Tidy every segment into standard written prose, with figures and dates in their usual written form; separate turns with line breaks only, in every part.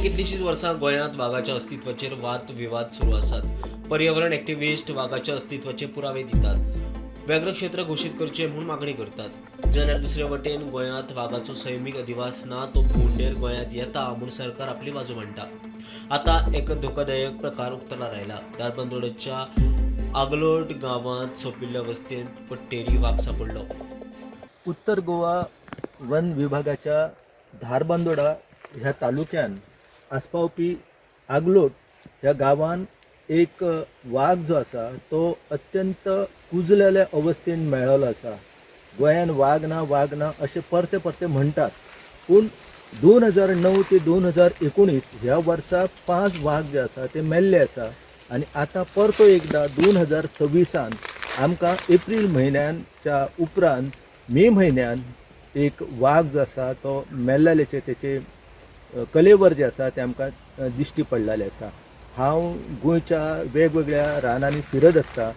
कितलींशींच वर्सां गोंयांत वागाच्या अस्तित्वाचेर वाद विवाद सुरू आसात. पर्यावरण एक्टिविस्ट वागाच्या अस्तित्वाचे पुरावे दितात, व्याघ्र क्षेत्र घोशीत करचें म्हूण मागणी करतात, जाल्यार दुसरे वटेन गोंयांत वागाचो सैमीक अधिवास ना, तो भोंवडेर गोंयांत येता म्हूण सरकार आपली बाजू मांडटा. आतां एक धोकादायक प्रकार उक्तडार आयला. धारबांदोडेच्या आगलोट गांवांत सोंपिल्ले अवस्थेंत पट्टेरी वाग सापडलो.
उत्तर गोवा वन विभागाच्या धारबांदोडा ह्या तालुक्यान आस्पावपी आगलोट ह्या गांवान एक वाग जो आसा तो अत्यंत कुजलेल्या अवस्थेन मेळ्ळो आसा. गोंयान वाग ना, वाग ना अशें परते परते म्हणटात, पूण 2009 ते 2019 ह्या वर्सा पांच वाग जे आसा ते मेल्ले आसा आनी आतां परतो एकदां 2026 आमकां एप्रील म्हयन्याच्या उपरांत मे म्हयन्यान एक वाग जो आसा तो मेल्ल्याचे तेचे कलेवर जे आसा ते आमकां दिश्टी पडलेले आसा. हांव गोंयच्या वेगवेगळ्या रानांनी फिरत आसता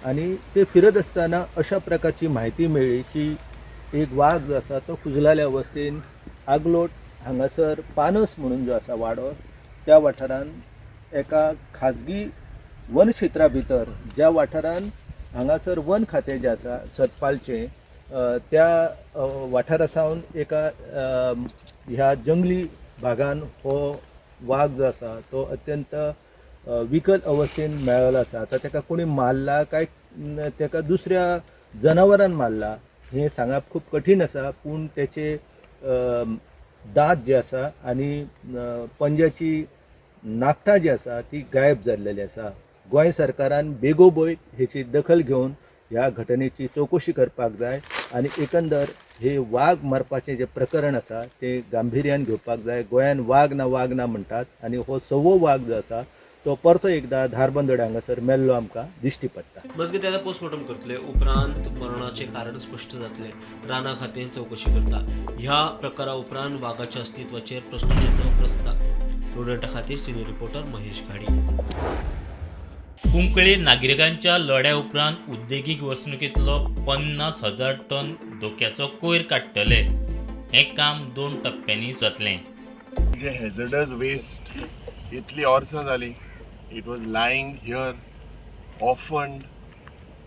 आनी ते फिरत आसतना अशा प्रकारची म्हायती मेळ्ळी की एक वाग जो आसा तो कुजलाल्या अवस्थेन आगलोट हांगासर पानस म्हणून जो आसा वाडो, त्या वाठारान एका खाजगी वन क्षेत्रा भितर, ज्या वाठारान हांगासर वन खातें जें आसा सतपालचें, त्या वाठारा सावन एका ह्या जंगली भागान हो वाग जो आसा तो अत्यंत विकल अवस्थेन मेळ्ळो आसा. आतां ताका कोणी मारला काय ताका दुसऱ्या जनावरान मारला हें सांगप खूब कठीण आसा, पूण तेचे दांत जे आसा आनी पंज्याची नाखटां जी आसा ती गायब जाल्लेली आसा. गोंय सरकारान बेगोबेग हेची दखल घेवन ह्या घटनेची चवकशी करपाक जाय आनी एकंदर हे वाग मारपाचें जें प्रकरण आसा तें गांभिर्यान घेवपाक जाय. गोंयान वाग ना, वाग ना म्हणटात आनी हो सवो वाग जो आसा तो परतो एकदां धारबांदोड्या हांगासर मेल्लो आमकां दिश्टी पडटा.
मजगतीं, आतां पोस्टमॉर्टम करतले उपरांत मरणाचें कारण स्पश्ट जातलें. रानां खातें चवकशी करता. ह्या प्रकारा उपरांत वागाच्या अस्तित्वाचेर प्रस्नचिन्न उप्रासता. प्रुडंटा खातीर सिनियर रिपोर्टर महेश घाडी.
कुंकळे नागरिकांच्या लढ्या उपरांत उद्देगीक वसणुकेंतलो 50,000 टन धोक्याचो कोयर काडटले. हें काम दोन टप्प्यांनी जातलें.
जे हॅझर्डस वेस्ट इतली वर्सां जाली it was lying here orphaned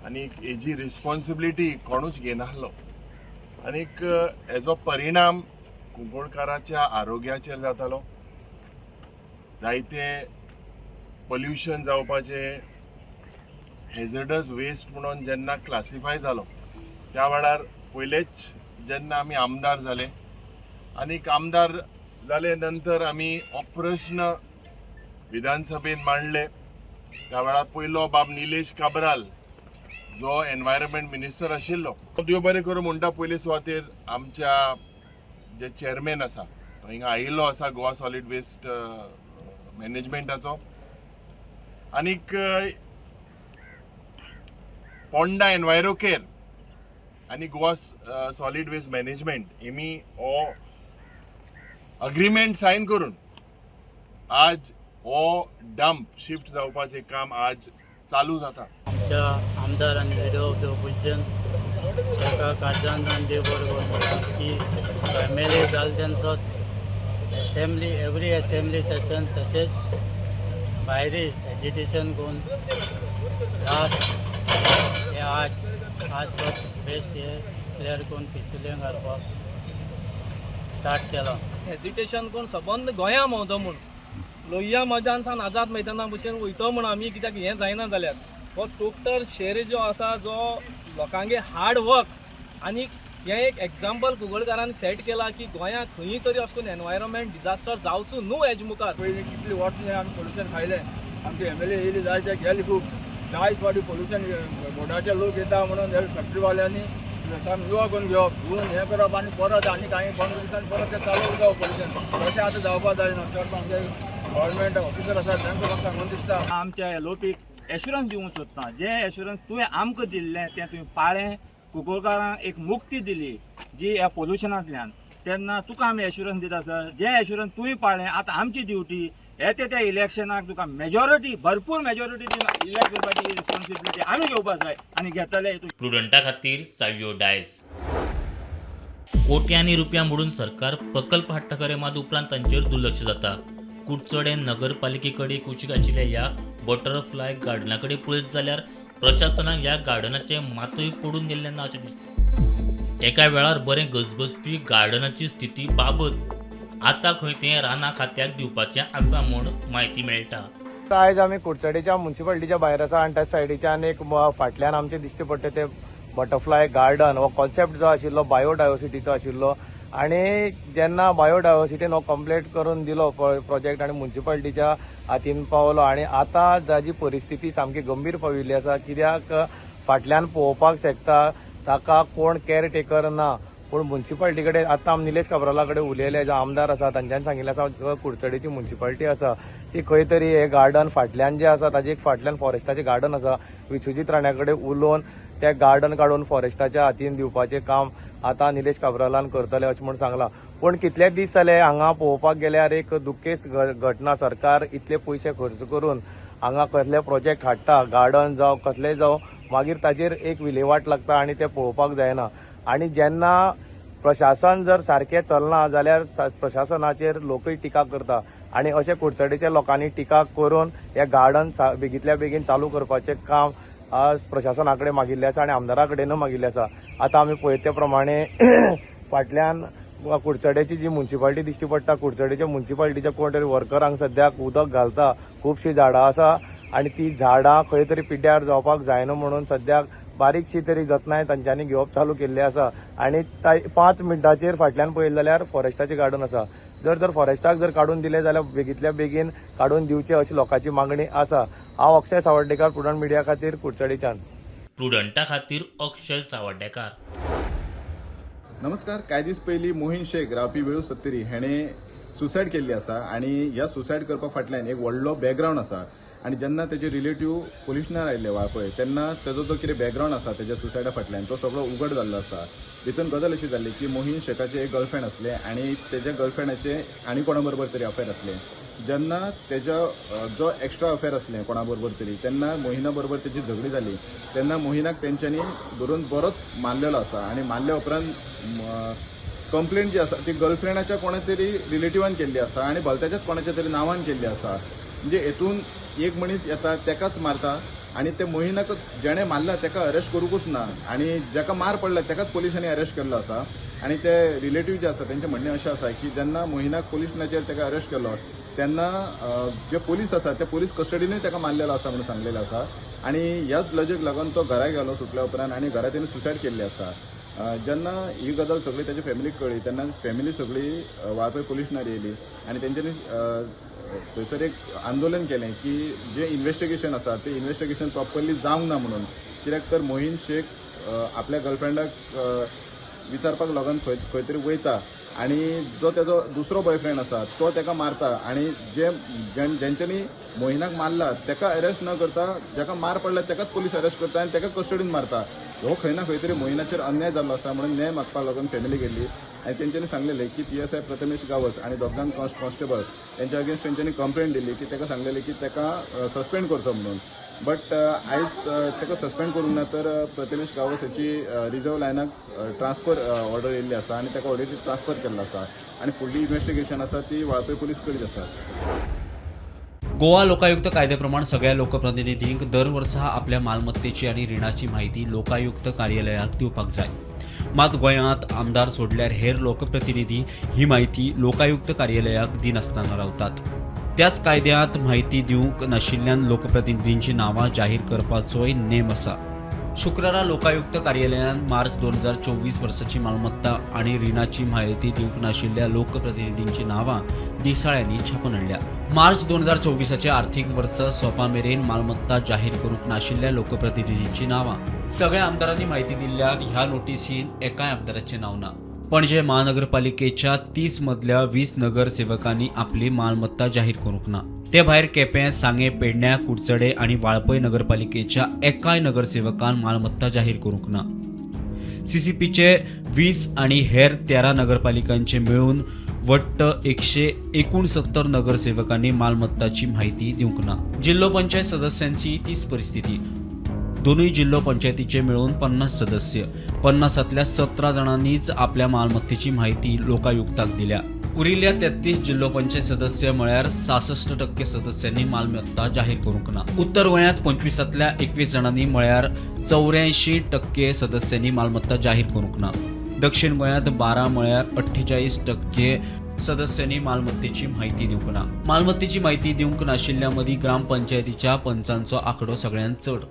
आनी हेजी रिस्पॉन्सिबिलिटी कोणूच घेनासलो आनीक हेजो परिणाम कुंकळकाराच्या आरोग्याचेर जातालो. जायते पोल्युशन जावपाचे. हॅझर्डस वेस्ट म्हणून जेन्ना क्लासिफाय जालो त्या वेळार पयलेच जेन्ना आमी आमदार जाले आनीक आमदार जाले नंतर आमी हो प्रश्न विधानसभेन मांडले. त्या वेळार पयलो बाब निलेश काब्राल जो एनवायरमेंट मिनिस्टर आशिल्लो, देव बरें करूं म्हणटा, पयले सुवातेर आमच्या जे चेअरमॅन आसा तो हिंगा आयिल्लो आसा गोवा सॉलीड वेस्ट मॅनेजमेंटाचो आनीक पोंडा एनवायरोकेअर आनी गोवा सॉलीड वेस्ट मॅनेजमेंट हेमी हो अग्रीमेंट सायन करून आज हो डंप शिफ्ट जावपाचें काम आज चालू जाता.
आमच्या आमदार आनी लिडर ऑफ the opposition ताका काळजान देव बरें करूं म्हणटा की एमएलए जाले तेन्ना असेंब्ली, एवरी असेंब्ली सेशन तशेंच भायरय एजिटेशन करून लास्ट हे आज आज सब वेस्ट हे क्लियर करून पिसुर्लें घालपाक स्टार्ट केलां.
हेजिटेशन करून सबंद गोंया भोंवतो म्हूण, लोहिया मैदान सावन आझाद मैदाना भशेन वयतो म्हूण आमी, कित्याक हें जायना जाल्यार हो टोटल शेर जो आसा, जो लोकांगे हार्ड वर्क आनी हें एक एग्जाम्पल कुंकळकारान सेट केला की गोंयांत खंयी तरी अशें करून एनवायरमेंट डिजास्टर जावचो न्हू हेज मुखार.
पयलीं कितली वर्सां आमी पोल्युशन खायलें. आमचे एमएलए येयली जायते गेले, खूब जायत फावटी पोल्युशन बोर्डाचे लोक येता म्हणून हे फॅक्टरीवाल्यांनी सामकें निवळ करून घेवप, धुवन हें करप आनी परत आनी कांय 15 दिसांनी परत तें चालू उरता पोल्युशन. तशें आतां जावपाक जायना. चड आमचे गव्हर्मेंट ऑफिसर आसा तांकां म्हाका सांगून दिसता.
आमच्या एलओपीक एश्युरन्स दिवंक सोदता, जें एश्युरन्स तुवें आमकां दिल्लें तें तुवें पाळ्ळें. कुंकळकारांक एक मुक्ती दिली जी ह्या पोल्युशनांतल्यान. तेन्ना तुका आमी एश्युरन्स दिता सर, जें एश्युरन्स तुवें पाळ्ळें, आतां आमची ड्युटी येते त्या इलेक्शनाक तुका मेजॉरिटी, भरपूर मेजॉरिटी दिवन इलेक्ट करपाची रिस्पॉन्सिबिलिटी आमी घेवपाक जाय आनी घेतले.
प्रुडंटा खातीर सावियो डायस. कोट्यांनी रुपया मोडून सरकार प्रकल्प हाडटा खरें, मात उपरांत तांचेर दुर्लक्ष जाता. कुडचडें नगरपालिके कडेन कुशीक आशिल्ल्या ह्या बटरफ्लाय गार्डना कडेन पळयत जाल्यार प्रशासनाक ह्या गार्डनाचें मातूय पडून गेल्लें ना अशें दिसता. एका वेळार बरें गजबजपी गार्डनाची स्थिती बाबत आतां खंय तें रानां खात्याक दिवपाचें आसा म्हूण म्हायती मेळटा.
आयज आमी कुडचडेच्या मुन्सिपालिटीच्या भायर आसा आनी त्या सायडीच्यान एक फाटल्यान आमचें दिश्टी पडटा तें बटरफ्लाय गार्डन. हो कॉन्सेप्ट जो आशिल्लो बायोडायवर्सिटीचो आशिल्लो आनी जेन्ना बायोडायवर्सिटीन हो कंप्लीट करून दिलो प्रोजेक्ट आनी मुन्सिपालिटीच्या हातीन पावलो आनी आतां ताजी परिस्थिती सामकी गंभीर पाविल्ली आसा. कित्याक फाटल्यान पळोवपाक शकता ताका कोण केअर टेकर ना. पूण मुन्सिपालिटी कडेन आतां आमी निलेश काब्राला कडेन उलयले, जो आमदार आसा तांच्यांनी सांगिल्लें आसा जो कुडचडेची मुन्सिपालिटी आसा ती खंय तरी हें गार्डन फाटल्यान जें आसा ताजे एक फाटल्यान फॉरेस्टाचें गार्डन आसा, विश्वजीत राण्या कडेन उलोवन तें गार्डन काडून फॉरेस्टाच्या हातीन दिवपाचें काम आतां निलेश काब्रालान करतले अशें म्हूण सांगलां. पूण कितले दीस जाले हांगा पळोवपाक गेल्यार एक दुखेस्त घटना. सरकार इतले पयशे खर्च करून हांगा कसले प्रोजेक्ट हाडटा, गार्डन जावं कसलेय जावं, मागीर ताजेर एक विलेवाट लागता आनी तें पळोवपाक जायना. आनी जेन्ना प्रशासन जर सारकें चलना जाल्यार प्रशासनाचेर लोकूय टिका करता आनी अशें कुडचडेच्या लोकांनी टिका करून हें गार्डन बेगींतल्या बेगीन चालू करपाचें काम आज प्रशासना कडेन मागिल्लें आसा आनी आमदारा कडेनूय मागिल्लें आसा. आतां आमी पळयत ते प्रमाणे फाटल्यान कुडचडेची जी मुन्सिपालिटी दिश्टी पडटा, कुडचडेच्या मुन्सिपालिटीच्या कोण तरी वर्करांक सद्याक उदक घालता. खुबशीं झाडां आसा आनी ती झाडां खंय तरी पिड्ड्यार जावपाक जायना म्हणून सद्याक बारीकशी तरी जतनाय तांच्यांनी घेवप चालू केल्ली आसा. आनी 5 मिनटांचेर फाटल्यान पळयलें जाल्यार फॉरेस्टाचें गार्डन आसा. जर तर फॉरेस्टाक जर काडून दिलें जाल्यार बेगींतल्या बेगीन काडून दिवचें अशी लोकांची मागणी आसा. हांव अक्षय सावर्डेकार, प्रुडंट मिडिया खातीर कुडचडेच्यान.
प्रुडंटा खातीर अक्षय सावर्डेकार.
नमस्कार. कांय दीस पयलीं मोहीन शेख रावपी वेळू सत्तरी हेणें सुसायड केल्ली आसा आनी ह्या सुसायड करपा फाटल्यान एक व्हडलो बॅकग्रावंड आसा. आनी जेन्ना तेजे रिलेटीव पोलिशनार आयिल्ले वाळपय तेन्ना तेजो जो कितें बॅकग्रावंड आसा तेज्या सुसायडा फाटल्यान तो सगळो उगड जाल्लो आसा. भितून गजाल अशी जाल्ली की मोहीन शेखाचें एक गर्लफ्रेंड आसलें आनी तेज्या गर्लफ्रेंडाचें आनी कोणा बरोबर तरी अफेर आसलें. जेन्ना तेज्या जो एक्स्ट्रा अफेर आसलें कोणा बरोबर तरी तेन्ना मोहिना बरोबर तेजी झगडी जाली तेन्ना मोहिनाक तेंच्यांनी धरून बरोच मारलेलो आसा आनी मारल्या उपरांत कंप्लेंट जी आसा ती गर्लफ्रेंडाच्या कोणा तरी रिलेटिवान केल्ली आसा आनी भलत्याच्याच कोणाच्या तरी नांवान केल्ली आसा. म्हणजे हेतून एक मनीस येता तेकाच मारता आनी ते मोहिनाक जेणें मारला तेका अरेस्ट करूंकूच ना आनी जेका मार पडला तेकाच पोलिसांनी अरेस्ट केल्लो आसा. आनी ते रिलेटीव जे आसा तेंचें म्हणणें अशें आसा की जेन्ना मोहिनाक पोलिसांचेर तेका अरेस्ट केलो तेन्ना जे पोलीस आसा ते पोलीस कस्टडीनूय तेका मारलेलो आसा म्हणून सांगलेलें आसा. आनी ह्याच लजेक लागून तो घरा गेलो सुटल्या उपरांत आनी घरा तेणें सुसायड केल्ली आसा. जेन्ना ही गजाल सगळी तेच्या फॅमिलीक कळ्ळी तेन्ना फॅमिली सगळी वाळपय पोलिशनार येयली आनी तेंच्यांनी थंयसर एक आंदोलन केलें की जें इन्वेस्टिगेशन आसा तें इन्वेस्टिगेशन प्रॉपरली जावंक ना म्हणून. कित्याक तर मोहीन शेख आपल्या गर्लफ्रेंडाक विचारपाक लागून खंय खंय तरी वयता आनी जो तेजो दुसरो बॉयफ्रेंड आसा तो तेका मारता आनी जे जेंच्यांनी मोहिनाक मारला तेका अरेस्ट न करता जेका मार पडला तेकाच पोलीस अरेस्ट करता आनी तेका कस्टडीन मारता. हो खंय ना खंय तरी मोहिनाचेर अन्याय जाल्लो आसा म्हणून न्याय मागपाक लागून फॅमिली गेल्ली आनी तेंच्यांनी सांगलेलें की PSI Prathamesh Gawas आनी दोग जाण कॉन्स्टेबल तेंच्या अगेन्स्ट तेंच्यांनी कंप्लेंट दिली की तेका सांगलेलें की तेका सस्पेंड करचो म्हणून. बट आयज तेका सस्पेंड करूंक ना तर प्रथमेश गांवस हेची रिजर्व लायनाक ट्रान्सफर ऑर्डर येयल्ली आसा आनी तेका ऑलरेडी ट्रान्सफर केल्लो आसा आनी फुडली इन्वेस्टिगेशन आसा ती वाळपय पोलीस करीत आसा.
गोवा लोकायुक्त कायद्याप्रमाण सगळ्या लोकप्रतिनिधींक दर वर्सा आपल्या मालमत्तेची आनी रिणाची म्हायती लोकायुक्त कार्यालयाक दिवपाक जाय. मात गोंयांत आमदार सोडल्यार हेर लोकप्रतिनिधी ही म्हायती लोकायुक्त कार्यालयाक दिनासतना रावतात. त्याच कायद्यांत म्हायती दिवंक नाशिल्ल्यान लोकप्रतिनिधींची नांवां जाहीर करपाचोय नेम आसा. शुक्रारा लोकायुक्त कार्यालयान मार्च 2024 वर्साची मालमत्ता आनी रिणाची म्हायती दिवंक नाशिल्ल्या लोकप्रतिनिधींची नांवां दिसाळ्यांनी छापून हाडल्या. मार्च 2024 आर्थिक वर्स सोंपा मेरेन मालमत्ता जाहीर करूंक नाशिल्ल्या लोकप्रतिनिधींची नांवां सगळ्या आमदारांनी म्हायती दिल्ल्यान ह्या नोटीसीन एकाय आमदाराचें नांव ना. पणजे महानगरपालिकेच्या 30 मदल्या 20 नगरसेवकांनी आपली मालमत्ता जाहीर करूंक ना. ते भायर केपें, सांगें, पेडण्यां, कुडचडे आनी वाळपय नगरपालिकेच्या एकाय नगरसेवकान मालमत्ता जाहीर करूंक ना. सीसीपीचे 20 आनी हेर 13 नगरपालिकांचे मेळून वट्ट 169 नगरसेवकांनी मालमत्ताची म्हायती दिवंक ना. जिल्लो पंचायत सदस्यांची तीच परिस्थिती. दोनूय जिल्लो पंचायतीचे मेळून 50 सदस्य, 50तल्या 17 जाणांनीच आपल्या मालमत्तेची म्हायती लोकायुक्ताक दिल्या. उरिल्ल्या 33 जिल्लो पंचायत सदस्य म्हळ्यार 66% सदस्यांनी मालमत्ता जाहीर करूंक ना. उत्तर गोंयांत 25तांतल्या 21 जाणांनी म्हळ्यार 84% सदस्यांनी मालमत्ता जाहीर करूंक ना. दक्षिण गोंयांत 12 म्हळ्यार 48% सदस्यांनी मालमत्तेची म्हायती दिवंक ना. मालमत्तेची म्हायती दिवंक नाशिल्ल्या मदीं ग्रामपंचायतीच्या पंचांचो आंकडो सगळ्यांत चड.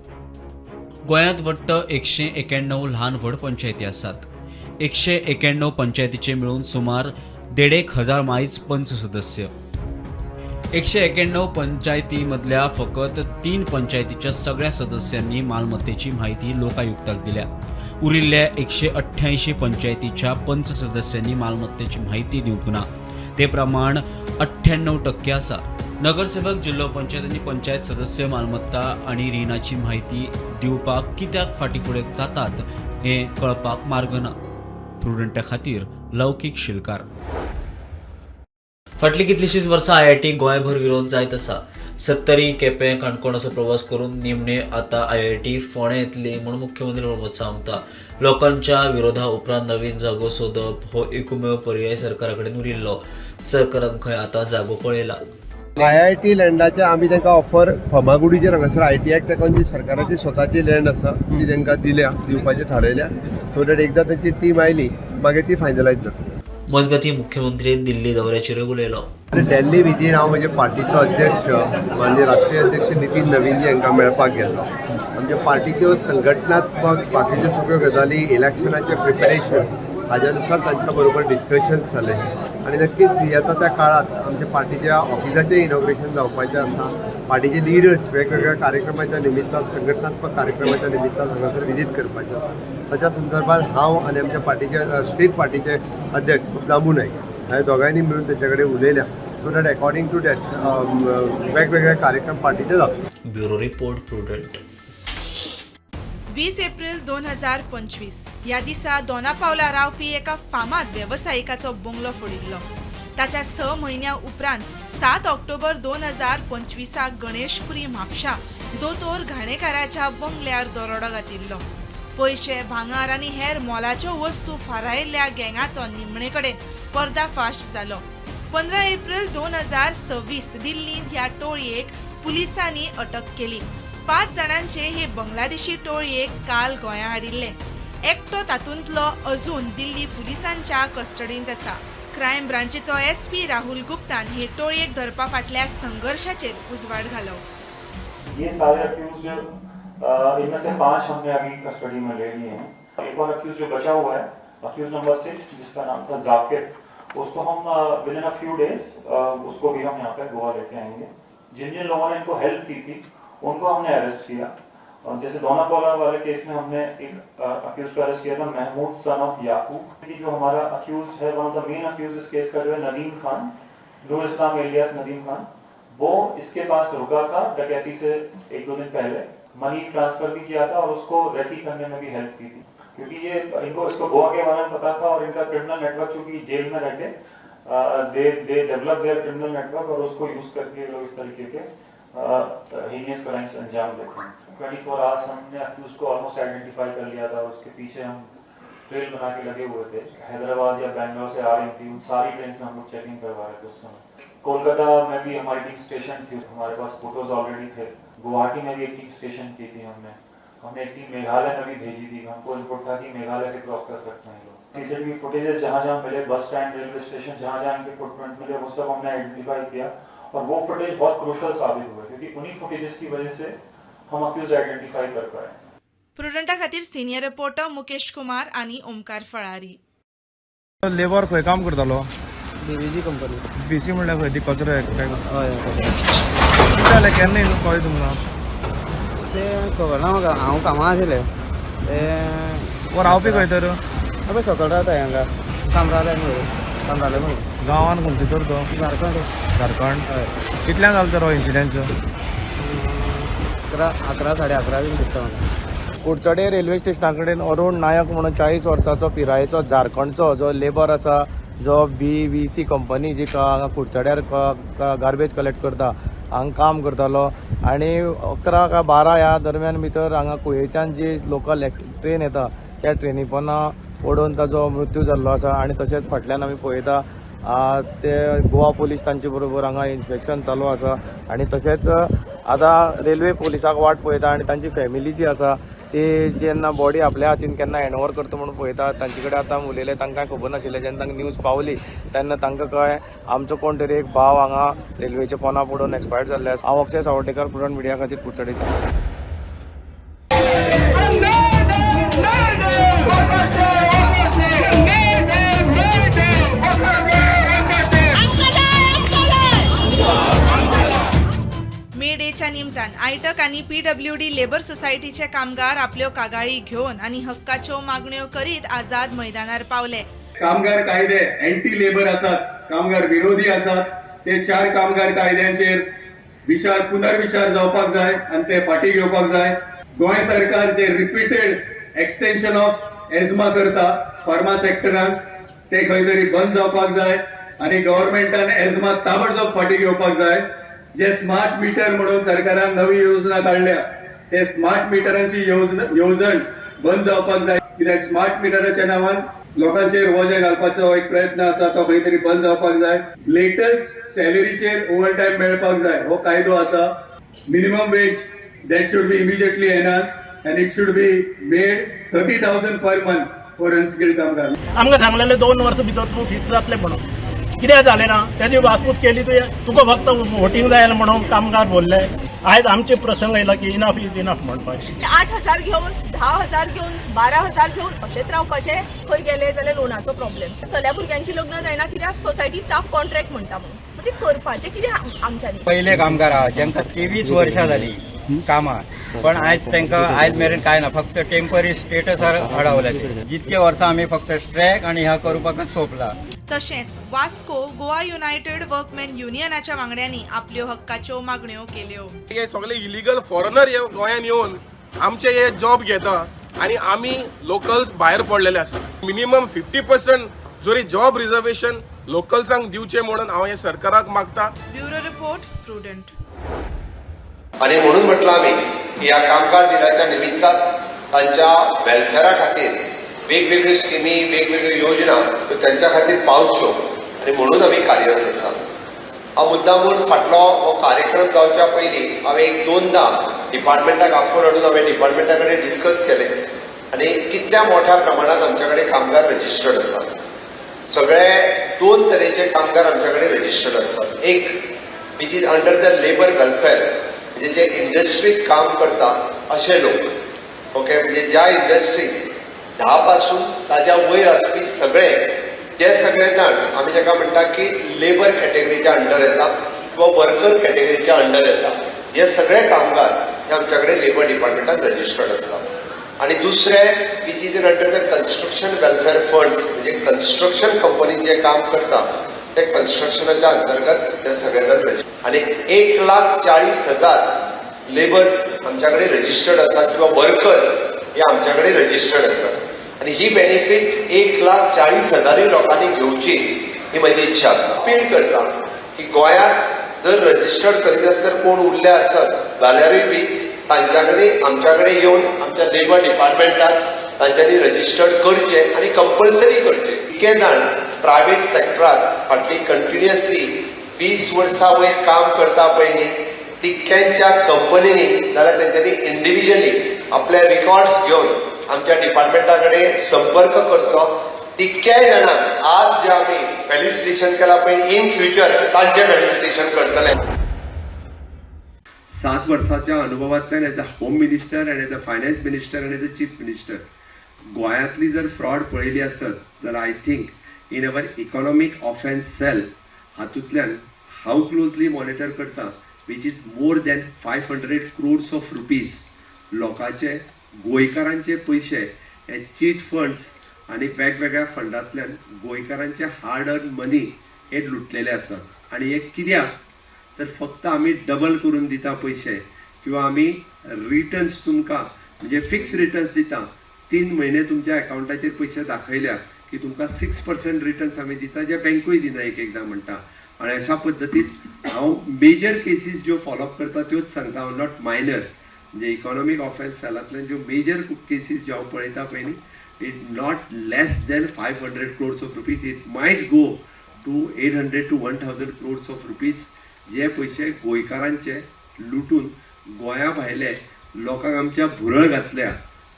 गोंयांत वट्ट 191 ल्हान व्हड पंचायती आसात. 191 पंचायतीचे मेळून सुमार 1,500 मायज पंच सदस्य. 191 पंचायती मदल्या फकत 3 पंचायतीच्या सगळ्या सदस्यांनी मालमत्तेची म्हायती लोकायुक्ताक दिल्या. उरिल्ल्या 188 पंचायतीच्या पंच सदस्यांनी मालमत्तेची म्हायती दिवंक ना. ते प्रमाण 98% आसा. नगरसेवक, जिल्लो पंचायत आनी पंचायत सदस्य मालमत्ता आनी रिणाची म्हायती दिवपाक कित्याक फाटीं फुडें जातात हें कळपाक मार्ग ना. प्रुडंटा खातीर लौकीक शिलकार. फाटलीं कितलींशींच वर्सां IIT गोंयभर विरोध जायत आसा. सत्तरी, केपें, काणकोण असो प्रवास करून निमणे आतां IIT फोंडें येतली म्हूण मुख्यमंत्री प्रमोद सांगता. लोकांच्या विरोधा उपरांत नवीन जागो सोदप हो एकमेव पर्याय सरकारा कडेन उरिल्लो. सरकारान खंय आतां जागो पळयला.
IIT लँडाचे आमी तांकां ऑफर फमागुडीचेर हांगासर ITIक ताका जी सरकाराची स्वताची लँड आसा ती तांकां दिल्या, दिवपाचें थारायल्या, सो that एकदां तांची टीम आयली मागीर ती फायनलायज जाता.
मजगतीं मुख्यमंत्री दिल्ली दौऱ्याचेर उलयलो.
दिल्ली विजीट हांव म्हजे पार्टीचो अध्यक्ष माननीय राष्ट्रीय अध्यक्ष नितीन नवीनजी हांकां मेळपाक गेल्लो. आमच्या पार्टीच्यो संघटनात्मक बाकीच्यो सगळ्यो गजाली, इलेक्शनाचें प्रिपेरेशन हाज्या नुसार तांच्या बरोबर डिस्कशन्स जाले आनी नक्कीच येता त्या काळात आमच्या पार्टीच्या ऑफिसाचें इनॉग्रेशन जावपाचें आसा. पार्टीचे लिडर्स वेगवेगळ्या कार्यक्रमाच्या निमित्तान, संघटनात्मक कार्यक्रमाच्या निमित्तान हांगासर विजीट करपाचें आसा. ताच्या संदर्भात हांव आनी आमच्या पार्टीचे स्टेट पार्टीचे अध्यक्ष दामू नायक ह्या दोगांयनी मिळून तेंच्या कडेन उलयल्या, so that according to that वेगवेगळे कार्यक्रम पार्टीचे जाता.
Bureau report, Prudent.
20 April 2025 ह्या दिसा दोनापावला रावपी एका फामाद वेवसायिकाचो बंगलो फोडिल्लो. ताच्या 6 म्हयन्या उपरांत 7 ऑक्टोबर 2025 गणेशपुरी म्हापशा दोतोर घाणेकाराच्या बंगल्यार दरोडो घातिल्लो. पयशे, भांगर आनी हेर मोलाच्यो वस्तू फारायिल्ल्या गँगाचो निमणे कडेन पर्दाफाश जालो. 15 एप्रिल 2026 दिल्लींत ह्या टोळयेक पुलिसांनी अटक केली. 5 जाणांचे हे बांगलादेशी टोळयेक काल गोंया हाडिल्ले. एकटो तातूंतलो अजून दिल्ली पुलिसांच्या कस्टडींत आसा. क्रायम ब्रांचीचो SP Rahul गुप्तान हे टोळयेक धरपा फाटल्या संघर्शाचेर उजवाड घालो.
ये सारे अक्यूज, इनमें से 5 हमने अभी कस्टडी में ले लिए हैं. एक और अक्यूज जो बचा हुआ है, अक्यूज नंबर 6, जिसका नाम था जाकिर, उसको हम within a few days उसको भी हम यहाँ पे गोवा लेके आएंगे. जिन जिन लोगों ने इनको हेल्प की थी उनको हमने अरेस्ट किया. और जैसे दोनापोला वाले केस में हमने एक अक्यूज को अरेस्ट किया था, महमूद सन ऑफ याकूब. जो हमारा अक्यूज है, one of the main accused इस केस का जो है नदीम खान, नूर इस्लाम एलियास नदीम खान, वो इसके पास रुका था डकैती से 1-2 दिन पहले. मनी ट्रांसफर भी किया था और उसको रेकी करने में भी हेल्प की थी, क्योंकि ये इनको इसको गोवा के बारे में पता था और इनका क्रिमिनल नेटवर्क चूंकि जेल में रह K they they develop their criminal network और उसको यूज करके ये लोग इस तरीके के हीनियस क्राइम्स अंजाम देते हैं. 24 आवर्स हमने अक्यूज को ऑलमोस्ट आइडेंटिफाई कर लिया था. उसके पीछे हम ट्रेल बना के लगे हुए थे. हैदराबाद या बैंगलोर से आ रही थी, उन सारी ट्रेन में हम लोग चेकिंग करवा रहे थे उस समय. कोलकाता में भी हमारी टीम स्टेशन थी, हमारे पास फोटोज ऑलरेडी थे. गुवाहाटी में भी एक टीम स्टेशन की थी हमने. हमने एक टीम मेघालय में भी भेजी थी. हमको इनपुट था कि मेघालय से क्रॉस कर सकते हैं लोग. सीसीटीवी फुटेजेस जहाँ जहाँ मिले, बस स्टैंड, रेलवे स्टेशन, जहाँ जहाँ इनके फुटप्रिंट मिले, वो सब हमने आइडेंटिफाई किया और वो फुटेज बहुत क्रूशल साबित हुए, क्योंकि उन्हीं फुटेजेस की वजह से हम अक्यूज आइडेंटिफाई कर पाए.
प्रुडंटा खातीर सिनियर रिपोर्टर मुकेश कुमार आनी ओमकार फळारी.
लेबर खंय काम करतालो?
BVC company.
बीसी म्हणल्यार खंय ती कचरो काय?
हय.
कितें जालें, केन्ना कळ्ळें तुमकां?
तें खबर ना म्हाका, हांव कामां आशिल्लें तें.
वो रावपी खंय तर?
पळय सकयल रावता हांगा कामराले मरे, कामराले मरे.
गांवान खंयचे तर तो?
झारखंड.
झारखंड.
हय.
कितल्यांक जालो तर हो इन्सिडंट?
11, 11, 11:30 बीन दिसता म्हाका.
कुडचडे रेल्वे स्टेशना कडेन अरुण नायक म्हणून 40 वर्साचो पिरायेचो झारखंडचो जो लेबर आसा, जो BVC company जी हांगा कुडचड्यार गार्बेज कलेक्ट करता, हांगा काम करतालो आनी 11 काय 12 ह्या दरम्यान भितर हांगा कुयेच्यान जी लोकल ट्रेन येता त्या ट्रेनी पोंदा ओडून ताजो मृत्यू जाल्लो आसा. आनी तशेंच फाटल्यान आमी पळयता ते गोवा पोलीस तांचे बरोबर हांगा इन्स्पेक्शन चालू आसा आनी तशेंच आतां रेल्वे पोलिसाक वाट पळयता आनी तांची फॅमिली जी आसा ती जेन्ना बॉडी आपल्या हातीन केन्ना हँड ओवर करता म्हणून पळयता. तांचे कडेन आतां उलयले, तांकां खबर नाशिल्लें. जेन्ना तांकां न्यूज पावली तेन्ना तांकां कळ्ळें आमचो कोण तरी एक भाव हांगा रेल्वेच्या पोना पडून एक्सपायर्ड जाल्ले आसा. हांव अक्षय सावर्डेकर, प्रुडंट मिडिया खातीर कुडचडेच्यान.
मे डेच्या निमतान आयटक आनी पीडब्ल्यूडी लेबर सोसायटीचे कामगार आपल्यो कागाळी घेवन आनी हक्काच्यो मागण्यो करीत आझाद मैदानार पावले.
कामगार कायदे अँटी लेबर आसात, कामगार विरोधी आसात. ते 4 कामगार कायद्यांचेर विचार पुनर्विचार जावपाक जाय आनी ते फाटीं घेवपाक जाय. गोंय सरकार जे रिपीटेड एक्सटेन्शन ऑफ एजमा करता फार्मा सेक्टरान ते खंय तरी बंद जावपाक जाय आनी गव्हर्मेंटान एजमा ताबडतोब फाटीं घेवपाक जाय. जे स्मार्ट मिटर म्हणून सरकारान नवी योजना काडल्या ते स्मार्ट मिटरांची येवजण बंद जावपाक जाय. कित्याक स्मार्ट मिटराच्या नांवान लोकांचेर वजें घालपाचो एक प्रयत्न आसा, तो खंय तरी बंद जावपाक जाय. लेटस्ट सॅलरीचेर ओवर टायम मेळपाक जाय हो कायदो आसा. Minimum wage that should be immediately enhance and it should be made 30,000 per month for unskilled कामगार.
आमकां सांगलेलें 2 वर्सां भितर तूं फिक्स जातलें म्हणून, कितें जालें ना तेजी वासपूस केली तुवें. तुका फक्त वोटींग जाय म्हणून कामगार बोल्ले. आयज आमचे प्रसंग येयला की इनफ is enough म्हणपाचें.
8,000 घेवन 10,000 घेवन 12,000 घेवन अशेंच रावपाचें. खंय गेले जाल्यार लोनाचो प्रॉब्लेम, चल्या भुरग्यांची लग्न जायना कित्याक सोसायटी स्टाफ कॉन्ट्रॅक्ट म्हणटा म्हणून. म्हणजे करपाचें कितें आमच्यांनी?
पयले कामगार आहा जेंका 23 वर्सां जाली कामां, पण आयज तांकां आयज मेरेन कांय ना, फक्त टेम्पररी स्टेटसार अडावल्या. जितके वर्सां आमी फक्त स्ट्रायक आनी ह्या करपाकच सोंपला.
तशेंच वास्को गोवा युनायटेड वर्कमॅन युनियनाच्या वांगड्यांनी आपल्यो हक्काच्यो मागण्यो केल्यो.
हे सगळे इलिगल फॉरेनर हे गोंयान येवन आमचे हे जॉब घेता आनी आमी लोकल्स भायर पडलेले आसा. मिनिमम 50% जरी जॉब रिजर्वेशन लोकल्सांक दिवचें म्हणून हांव हे सरकाराक मागता.
Bureau report, Prudent.
आनी म्हणून म्हटलं आमी की ह्या कामगार दिनाच्या निमित्तान तांच्या वेलफेरा खातीर वेगवेगळ्यो स्किमी, वेगवेगळ्यो योजना त्यो तांच्या खातीर पावच्यो आनी म्हणून आमी कार्यरत आसा. हांव मुद्दामून फाटलो हो कार्यक्रम जावच्या पयलीं हांवें 1-2दा डिपार्टमेंटाक आफोवन हाडून हांवें डिपार्टमेंटा कडेन डिस्कस केलें आनी कितल्या मोठ्या प्रमाणांत आमच्या कडेन कामगार रजिस्टर्ड आसा. सगळे 2 तरेचे कामगार आमच्या कडेन रजिस्टर्ड आसतात. एक which is under the labour welfare, म्हणजे जे इंडस्ट्रीत काम करता अशे लोक, ओके, म्हणजे ज्या इंडस्ट्रीत 10 पासून ताज्या वयर आसपी सगळे जे सगळे जाण आमी ताका म्हणटा की लेबर कॅटेगरीच्या अंडर येता किंवा वर्कर कॅटेगरीच्या अंडर येता, हे सगळे कामगार हे आमच्या कडेन लेबर डिपार्टमेंटान रजिस्टर्ड आसता. आनी दुसरे which is under the construction welfare funds, म्हणजे कन्स्ट्रक्शन कंपनीत जे काम करता ते कन्स्ट्रक्शनाच्या अंतर्गत ते सगळे जाण रजिस्टर्ड. आनी 1,40,000 लेबर्स आमच्या कडेन रजिस्टर्ड आसात किंवा वर्कर्स हे आमच्या कडेन रजिस्टर्ड आसात आनी ही बेनिफीट 1,40,000 लोकांनी घेवची ही म्हजी इच्छा आसा. अपील करता की गोंयांत जर रजिस्टर्ड करिनासतना कोण उरले आसत जाल्यारूय बी तांच्या कडेन आमच्या कडेन येवन आमच्या लेबर डिपार्टमेंटान तांच्यांनी रजिस्टर्ड करचें आनी कंपल्सरी करचें. इतके जाण प्रायवेट सेक्टरांत फाटली कंटिन्युअसली 20 वर्सां वयर काम करता पळय न्ही, तितक्यांच्या कंपनींनी जाल्यार तेंच्यांनी इंडिविज्युअली आपले रिकॉर्ड्स घेवन आमच्या डिपार्टमेंटा कडेन संपर्क करचो. तितक्याय जाणांक आज जे आमी फेलिसिटेशन केलां पळय, इन फ्युचर तांचें फेलिसिटेशन करतले. 7 वर्साच्या अनुभवांतल्यान as a home minister and as a finance minister and as a chief minister गोंयांतली जर फ्रॉड पळयली आसत जाल्यार I think in our economic offence cell हातूंतल्यान हांव क्लोजली मॉनिटर करता, which is more than 500 crores of rupees लोकांचे, गोंयकारांचे पयशे हे चीट फंड्स आनी वेगवेगळ्या फंडांतल्यान गोंयकारांचे हार्ड अर्न मनी हे लुटलेले आसात. आनी हे कित्याक तर फक्त आमी डबल करून दिता पयशे किंवा आमी रिटर्न्स तुमकां म्हणजे फिक्स रिटर्न्स दिता. 3 म्हयने तुमच्या अकावंटाचेर पयशे दाखयल्या की तुमकां 6% रिटर्न्स आमी दिता, जे बँकूय दिना एक एकदां म्हणटा. आनी अशा पद्दतीन हांव मेजर केसीस ज्यो फॉलोअप करता त्योच सांगता हांव, not minor. म्हणजे इकॉनॉमीक ऑफेन्स सेलांतल्यान ज्यो मेजर केसीस ज्यो हांव पळयता पळय न्ही, it not less than 500 crores of rupees, it might go to 800 to 1000 crores of rupees जे पयशे गोंयकारांचे लुटून गोंया भायले लोकांक आमच्या भुरळ घातल्या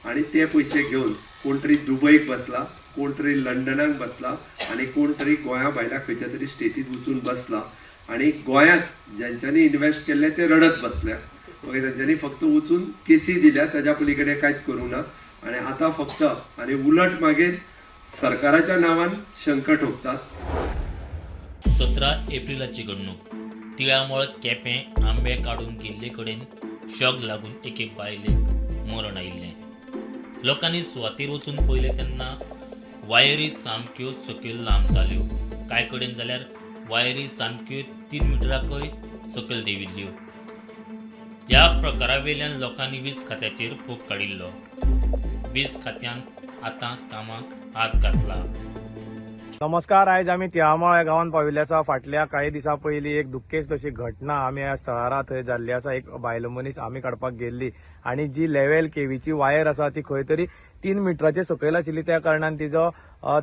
आनी ते पयशे घेवन कोण तरी दुबयक बसला, कोण तरी लंडनाक बसला आनी कोण तरी गोंया भायल्या खंयच्या तरी स्टेटीत वचून बसला आनी गोंयांत ज्यांच्यांनी इन्वेस्ट केल्ले ते रडत बसल्या. मागीर तांच्यांनी फक्त वचून केसी दिल्या, ताज्या पलीकडे कांयच करूंक ना. आनी आतां फक्त आनी उलट मागीर सरकाराच्या नांवान शंख ठोकतात.
17 एप्रिलाची घडणूक. तिळामळ केपें आंबे काडूंक गेल्ले कडेन शॉक लागून एके बायलेक मरण आयिल्लें. लोकांनी सुवातेर वचून पळयलें तेन्ना वायरी सामक्यो सकयल लांबताल्यो. कांय कडेन जाल्यार वायरी सामक्यो 3 मिटराकय सकयल देंविल्ल्यो. ह्या प्रकारावेल्यान लोकांनी वीज खात्याचेर फोग काडिल्लो. वीज खात्यान आतां कामाक हात घातला.
नमस्कार, आयज आमी तिळामळ ह्या गांवांत पाविल्ले आसा. फाटल्या कांय दिसां पयलीं एक दुख्खेस्त अशी घटना आमी ह्या स्थळार थंय जाल्ली आसा. एक बायल मनीस आमी काडपाक गेल्ली आनी जी लेवल केवीची वायर आसा ती खंय तरी 3 मिटराचे सकयल आशिल्ली. त्या कारणान तिजो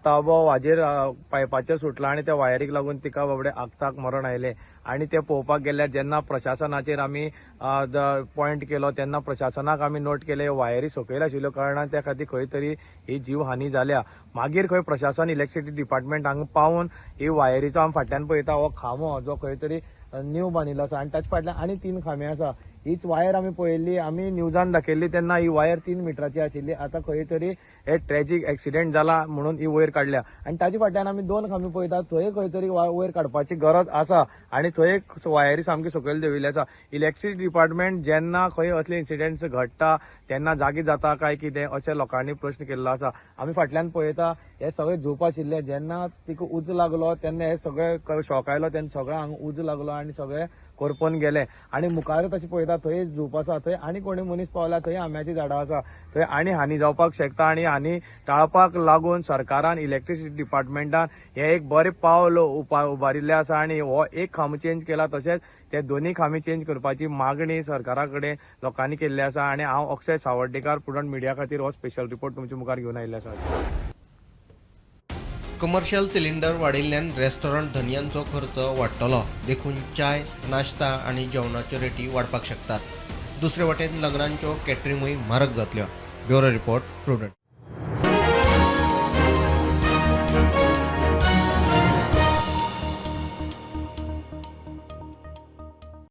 ताबो वाजेर पायपाचेर सुटला आनी त्या वायरीक लागून तिका बाबडे आगताक मरण आयलें. आनी ते पळोवपाक गेल्यार जेन्ना प्रशासनाचेर आमी पॉयंट केलो तेन्ना प्रशासनाक आमी नोट केले वायरी सकयल आशिल्ल्यो कारणान त्या खातीर खंय तरी ही जीवहानी जाल्या. मागीर खंय प्रशासन इलेक्ट्रिसिटी डिपार्टमेंट हांगा पावून ही वायरीचो आमी फाटल्यान पळयता हो खांबो जो खंय तरी न्यू बांदिल्लो आसा आनी ताचे फाटल्यान आनी 3 खांबे आसा. हीच वायर आमी पळयल्ली, आमी न्यूजान दाखयल्ली तेन्ना ही वायर 3 मिटराची आशिल्ली. आतां खंय तरी हे ट्रेजीक एक्सिडेंट जाला म्हणून ही वयर काडल्या आनी ताजे फाटल्यान आमी 2 खांबे पळयतात थंय खंय तरी वयर काडपाची गरज आसा आनी थंय वायरी सामकी सकयल देंविल्ली आसा. इलेक्ट्रिसिटी डिपार्टमेंट जेन्ना खंय असले इन्सिडेंट्स घडटा तेन्ना जागी जाता काय कितें अशें लोकांनी प्रश्न केल्लो आसा. आमी फाटल्यान पळयता हे सगळे झोप आशिल्ले, जेन्ना तिका उजो लागलो तेन्ना हे सगळे शॉक आयलो तेन्ना सगळे हांगा उजो लागलो आनी सगळे करपून गेले. आनी मुखार तशें पळयता थंय झोप आसा, थंय आनी कोणी मनीस पावला, थंय आंब्याची झाडां आसा, थंय आनी हानी जावपाक शकता. आनी हानी टाळपाक लागून सरकारान इलेक्ट्रिसिटी डिपार्टमेंटान हे एक बरें पावल उबारिल्लें आसा आनी हो एक खांबो चेंज केला, तशेंच ते दोनूय खांबे चेंज करपाची मागणी सरकारा कडेन लोकांनी केल्ली आसा. आनी हांव अक्षय सावर्डेकार प्रुडंट मिडिया खातीर हो स्पेशल रिपोर्ट तुमच्या मुखार घेवन आयिल्लो आसा.
कमर्शियल सिलिंडर वाडिल्ल्यान रेस्टॉरंट धनयांचो खर्च वाडटलो, देखून चाय, नाश्ता आनी जेवणाच्यो रेटी वाडपाक शकतात. दुसरे वटेन लग्नांच्यो कॅटरिंगूय म्हारग जातल्यो. Bureau report, Prudent.